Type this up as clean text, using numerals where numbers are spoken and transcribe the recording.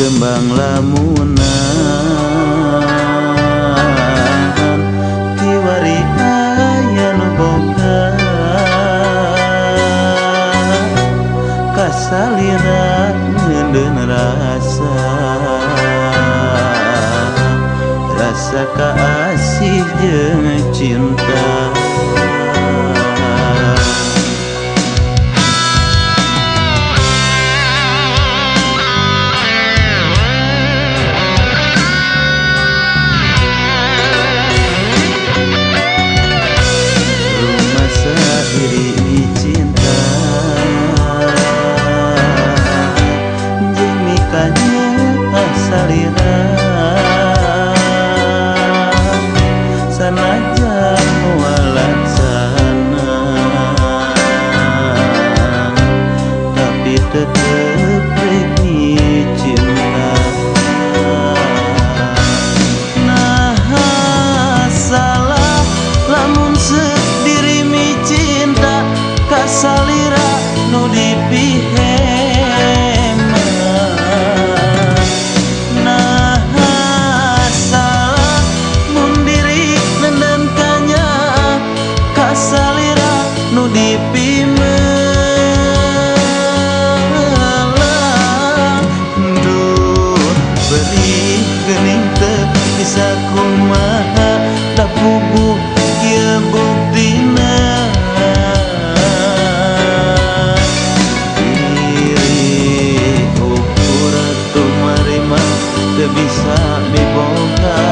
Kembang lamunan kiwari aya nu boga kasalira ngeundeun rasa rasa kaasih jeung cinta. Diri cinta jeung mikanya salira sanajan walaksana tapi tetep rek cinta. Nah salah lamun diri mi cinta kasalira nu dipihema. Nah salah mun diri nenden kanya kasalira nu dipimelang. Duh perih geuning teu bisa kumaha da puguh ieu buktina. Diri ukur tumarima teu bisa miboga.